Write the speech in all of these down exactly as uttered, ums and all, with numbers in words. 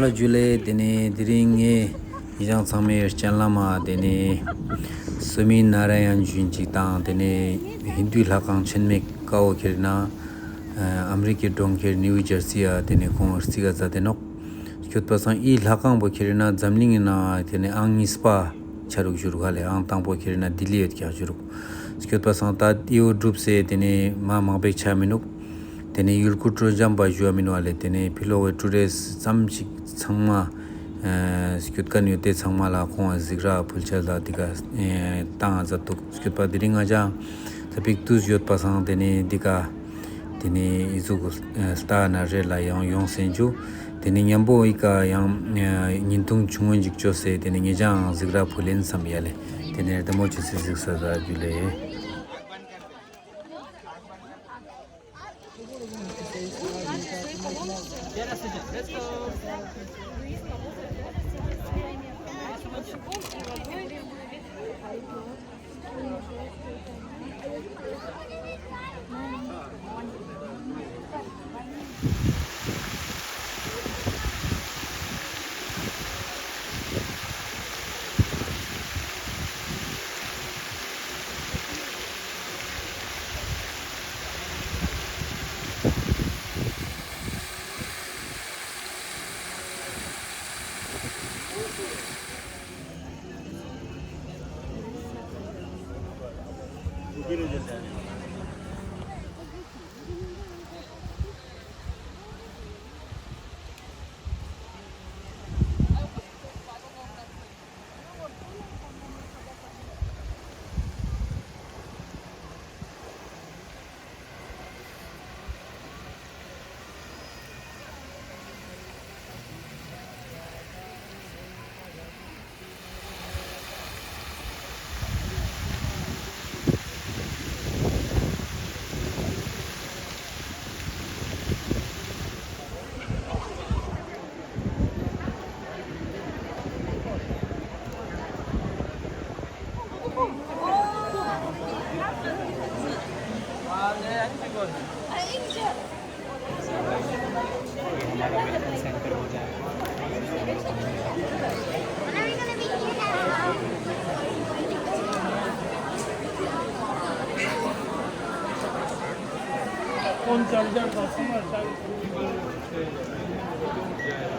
ལ་ཇུ་ལེ། ཏེ་ནེ་དེ་རིང་ངེ་ཉེ་ཞང་ཚང་མའི་སྤྱན་ལམ་མ་ཏེ་ནེ་སུ་མི་ན་ར་ཡན་ཇུན་ཅིག་དང་ཏེ་ནེ་ཧིན་དུའི་ལྷ་ཁང་ཆེན་མོའི་ཀ་བོ་ཁྱེར་ན་ཨ་མི་རི་ཀའི་གྲོང་ཁྱེར་ནིའུ་ཇར་སི་ཡ་ཏེ་ནེ་ཁོང་རྩིག་ག་ཛད་དེ་ནོག། སྐྱོད་པ་སང་འི་ལྷ་ཁང་པོ་ཁྱེར་ན་འཛམ་གླིང་ངི་ནང་ཏེ་ནེ་ཨང་གཉིས་པ་ཆ་རུག་ཞུ་རུག་ཧ་ལེ། ཨང་དང་པོ་ཁྱེར་ན་ལྡི་ལི་ཡོད་ཀྱག་ཞུ་རུག། སྐྱོད་པ་སང་ད་འི་བོ་གྲུབ་སེ་ཏེ་ནེ་མ་མང་པོ་ཆ་མི་ནུག། ཏེ་ནེ་ཡུལ་སྐོར་སྤྲོ་འཆམ་པ་ཞུ་བ་མེན་ན་ལེ། ཏེ་ནེ་ཕི་ལོག་གི་ཊུ་རིསྚ་ཙམ་ཞིག་ཚང་མ་ཨ་སྐྱོད་ཁན་ཡོད་དེ་ཚང་མ་ལ་ཁོང་ང་གཟིགས་ར་ཕུལ་ཆ་ལ་འདི་ཀ་ཨ་ཏང་ང་ཛད་དུག། སྐྱོད་པ་དེ་རིང་ང་ཅག་ད་པིག་ཏུས་ཡོད་པ་སང་ཏེ་ནེ་འདི་ཀ་ཏེ་ནེ་འི་ཟུག་ཨ་ལྟ་ན་རེ་ལ་ཡང་ཡོང་སེན་ཇུ། ཏེ་ནེ་ཉམ་པོ་འི་ཀ་ཡང་ཨ་ཉིན་ཐུང་ཆུང་ངུན་ཅིག་ཅོས་སེ་ཏེ་ནེ་ཉེ་ཞང་གཟིགས་ར་ཕུལ་ཨིན་སམ་ཡ་ལེ། ཏེ་ནེ་རྡེ་མོ་ཅོས་སེ་གཟིགས་ས་ཛད་ཇུ་ལེ།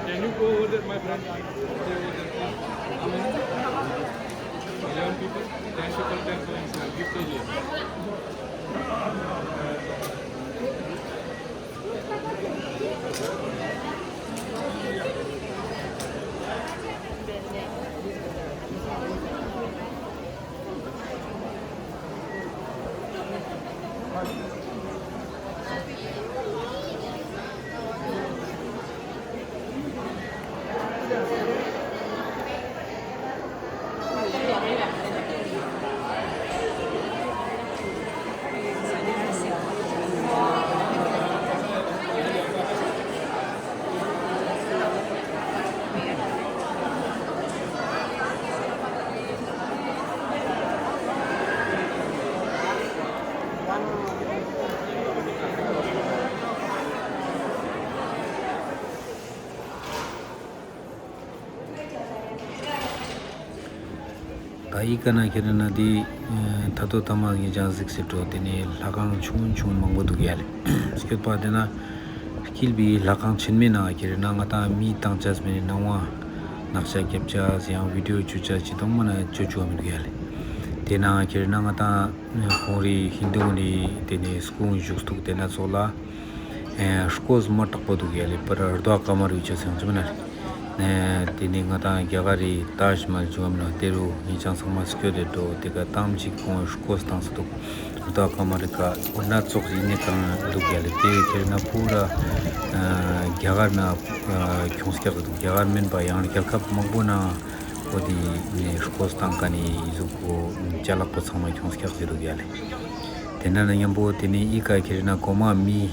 Can you go over there, my friend? Stay over there, please. How many? Eleven people. Thank you for ten coins. Gift to you. ད་འི་ཀ་ན་ཁྱེར་ན་འདི་ཨ་ད་ལྟོ་ཐ་མ་ཉེ་ཞང་གཟིགས་སེ་འགྲོ། ཏེ་ནེ་ལྷ་ཁང་ཆུང་ཆུང་མང་པོ་དུག་ཡ་ལེ། སྐྱོད་པ་ཏེ་ན་དཀྱིལ་པའི་ལྷ་ཁང་ཆེན་མོའི་ནང་ཁྱེར་ན་ང་ཏང་མི་ཏང་ཆས་མེད་ནང་བ་ནག་ཤ་རྒྱབ་ཆས་ཡང་བི་ཌིའོ་ཅོ་ཆས་ཅི་དང་མ་ན་ཅོ་ཅོ་མི་དུག་ཡ་ལེ། ཏེ་ན་ཁྱེར་ན་ང་ཏང་ཁོང་རི་ཧིན་དུ་རི་ཏེ་ནེ་སྐུ་བཞུགས་དུག། ཏེ་ན་ཙོགས་ལ་ཨེ་སྐོས་མ་དྲག་པོ་དུག་ཡ་ལེ། པར་རྡོ་ཀ་མ་རུ་ཆ་སེང་ཅི་མ་ན་ལེ། ཏེ་ནེ་ང་ཏང་རྒྱ་གར་རི་ཏཱཇ་མ་ཧལ་ཅོ་མ་ན་ཏེ་རུ་ཉེ་ཞང་ཚང་མ་སྐྱོད་དེ་འགྲོ། ཏེ་ཀ་ཏམ་ཅིག་ཁོང་སྐོས་ཏང་སེ་དུག། རྡོ་ཀ་མ་རུ་ཀ་འོ་ན་ཙོགས་ཨིན་ནེ་ཀ་དུག་ཡ་ལེ། ཏེ་ཁྱེར་ན་པུ་ར་ཨ་རྒྱ་གར་ན་ཨ་ཁྱོངས་ཀྱག་དུག། རྒྱ་གར་མན་པ་ཡང་རྒྱལ་ཁབ་མང་པོ་ན་འོ་ཏེ་ནེ་སྐོས་ཏང་ཀ་ནེ་འི་ཟུག་གོ་ཅ་ལག་པོ་ཚང་མ་ཁྱོངས་ཀྱག་ཟེར་དུག་ཡ་ལེ། ཏེ་ན་ན་ཉམ་པོ་ཏེ་ནེ་འི་ཀ་ཁྱེར་ན་གོ་མ་མི་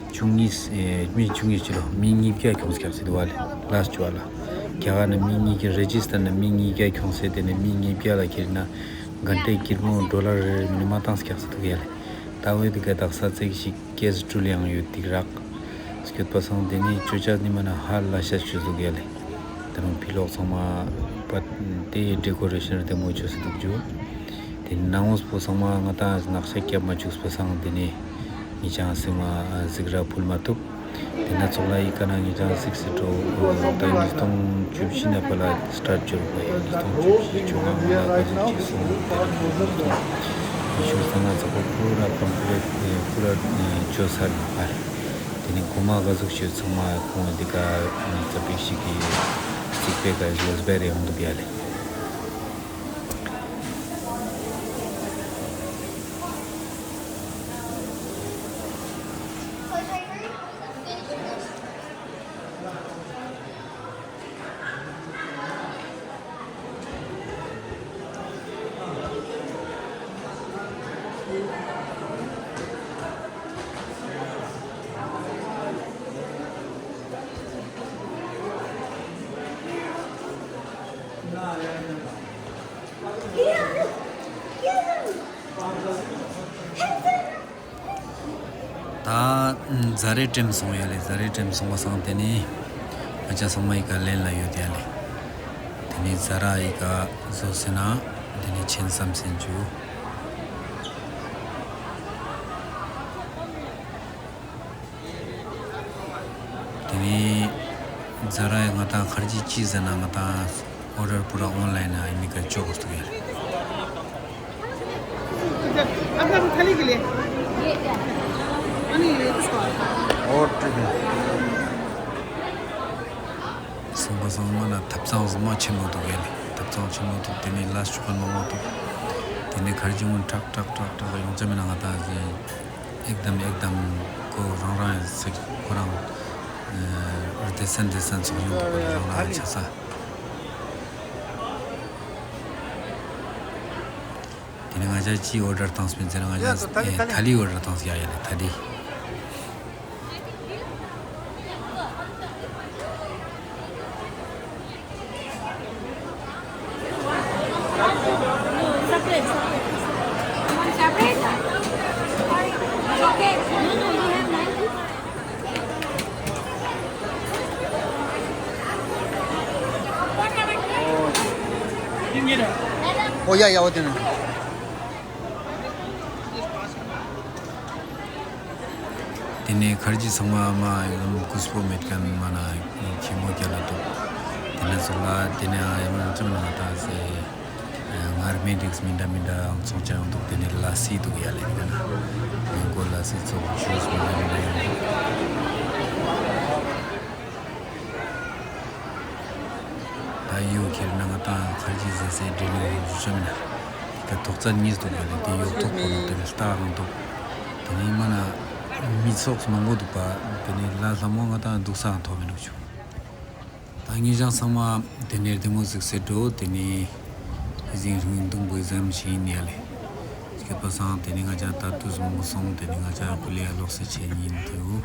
བཅུ་གཉིས་ཨེ་མི་བཅུ་གཉིས་ཅི་ལོ་མི་ཉིས་བརྒྱ་ཁྱོངས་ཀྱག་ཟེར་དུག་པ་ལེ། ལཱསྚ་ཅོ་བ་ལ་རྒྱ་གར་ན་མི་ཉིས་བརྒྱ་རེ་ཇིས་ཊར་ན་མི་ཉིས་བརྒྱ་ཁྱོངས་སེ་ཏེ་ནེ་མི་ཉིས་བརྒྱ་ལ་ཁྱེར་ན་གན་ཊའི་ཀིར་མོ་ཌོ་ལར་རེ་རེ་མི་ནི་མ་ཏང་ཀྱག་ཟེར་དུག་ཡ་ལེ། ད་འོ་ཏེ་ཀ་དག་ས་ཙེག་ཞིག་ཀེས་ཀྲུལ་ཡང་ཡོད་ཏིག་རག། སྐྱོད་པ་སང་དེ་ནི་ཅོ་ཅེས་ནི་མ་ན་ཧ་ལས་ཤེས་ཅོས་འདུག་ཡ་ལེ། དེ་རུང་ཕི་ལོག་ཚང་མ་པ་དེ་ཌེ་ཀོ་རེ་ཤན་རྡེ་མོ་ཅོས་སེ་འདུག་ཅུ། དེ་ནང་ངོས་པོ་ཚང་མ་ང་ཏང་ནག་ཤ་རྒྱབ་མ་བཅུག་པ་སང་དེ་ནི་ངེད་ཅག་སེམས་མ་གཟིགས་ར་ཕུལ་མ་ཐུབ། དེ་ན་ཚོགས་ལ་ཨི་ཀ་ན་ངེད་ཅག་གཟིགས་སེ་འགྲོ། ད་ཉིས་སྟོང་བཅུ་བཞི་ནས་པ་ལ་སི་ཊར་ཊ་ཅོ་རུག་པ་ཡ། ཉིས་སྟོང་བཅུ་བཞི་བཅོ་ལྔ་ལྔ་ལ་ག་ཟུག་ཅིག་སོང་། དེ་ནི་ཉིས་སྟོང་ཉི་ཤུ་རྩ་ལྔ་ཚོགས་པོ་ཕུ་ར་ཀོམ་པི་ལིཊ་ཕུ་ར་ཅོ་ས་ནོག་ཨ་རེ། དེ་ནི་གོ་མ་ག་ཟུག་ཤོད་ཚང་མ་ཁོང་འདི་ཀ་ཙ་པིག་ཞིག་གི་རྩིག་པའི་ཀ་ཡོད་པའི་རེ་ཡོང་འདུག་ཡ་ལེ། ད་ཛ་རེ་ཀྲེམ་སོང་ཡ་ལེ། ཛ་རེ་ཀྲེམ་སོང་བ་སང་དེ་ནི་ང་ཅག་ཚང་མ་ཨི་ཀ་ལེན་ལ་ཡོད་ཡ་ལེ། དེ་ནི་ཛ་ར་ཨི་ཀ་བཟོ་སེ་ན་དེ་ནི་ཆེན་བསམ་སེན་ཅུ། དེ་ནི་ཛ་ར་ཡ་ང་ཏང་ཁར་ཇི་ཅི་ཟེར་ན་ང་ཏང་ཨོ་ཌར་པུ་ར་ཨོན་ལའིན་ན་ཨི་མི་ཀ་ཅོག་སྟུག་ཡ་ལེ། आप लोग थाली के लिए? ये क्या है? पानी ले, इसको। और ठीक है। སོང་པ་སང་མ་ན་ཐབ་ཚང་མ་ཆེན་མོ་འདུག་ཡ་ལེ། ཐབ་ཚང་ཆེན་མོ་འདུག་དེ་ནི་ལས་ཆུ་ཁན་མང་པོ་འདུག་དེ་ནི་ཁར་ཇི་ངུན་ཀྲག་ཀྲག་ཀྲག་ཀྲག་ཡོང་ཅེས་མེད་ན་ང་ཏང་ཨེག་དམ་ཨེག་དམ་ཁོ་རང་རང་ཡང་ཚིག་ཁོ་རང་ཨ་རྡེ་སན་རྡེ་སན་ཚོགས་ཡོང་འདུག་ཁོ་རང་རང་ཡང་ཆ་ས། དེ་ནི་ང་ཅག་ཅི་ཨོ་ཌར་བཏང་སྤེན་ཟེར་ན་ང་ཅག་ཨེ་ཐ་ལི་ཨོ་ཌར་བཏང་ཡ་ཡ་ལེ་ཐ་ལི། Separate, separate. One separate? It's okay. No, no, you have nine. Oh, yeah, yeah, okay. དེ་ནས་ཁར་ཇི་ཚང་མ་མ་ཡང་སྐུ་སྤོ་མེད་མཁན་མ་ན་ཆེན་མོ་རྒྱ་ལ་འདུག་དེ་ནས་ཚོགས་ལ་དེ་ནས་ཡང་ཅི་མ་ན་ད་སེ་ངར་མེ་རིགས་མི་འདྲ་མི་འདྲ་ཚོང་ཅང་འདུག་དེ་ནས་ལ་སི་འདུག་ཡ་ལེ་ནི་ག་ན་མེང་གོ་ལ་སི་ཚོགས་ཇུས་མི་འདྲ་མི་འདྲ་ཡང་འདུག་ད་ཡོ་ཁྱེར་ན་ང་ཏང་ཁར་ཇི་ཟེར་སའི་འབྲེལ་ཡོད་ཞུ་ཆོག་ན། དེ་ཐོག་ཚད་གཉིས་འདུག་ཡོད་ལེ། དེ་ཡོག་ཐོག་པོ་ནོ་དེ་ལྟ་རང་འདུག་དེ་ནས་མ་ན་མི་ཚོགས་མང་པོ་འདུག་པ། དེ་ནས་ལ་ལྷ་མོ་ང་ཏང་འདུག་ས་ཐོག་མི་འདུག་ཆུ། ད་ངེད་ཅག་ཚང་མ་དེ་ནས་བདེ་མོ་གཟིགས་སེ་འགྲོ། དེ་ནས་ཨི་ཟིང་རིང་འདུག་པོ་ཨི་ཙམ་ཞིག་ཡིན་ཡ་ལེ། སྐྱོད་པ་སང་དེ་ནས་ང་ཅག་ད་དུས་མང་པོ་སོང་། དེ་ནས་ང་ཅག་ཀུ་ལེ་ཡ་ལོག་སེ་ཆེན་ཡིན་དེའུ།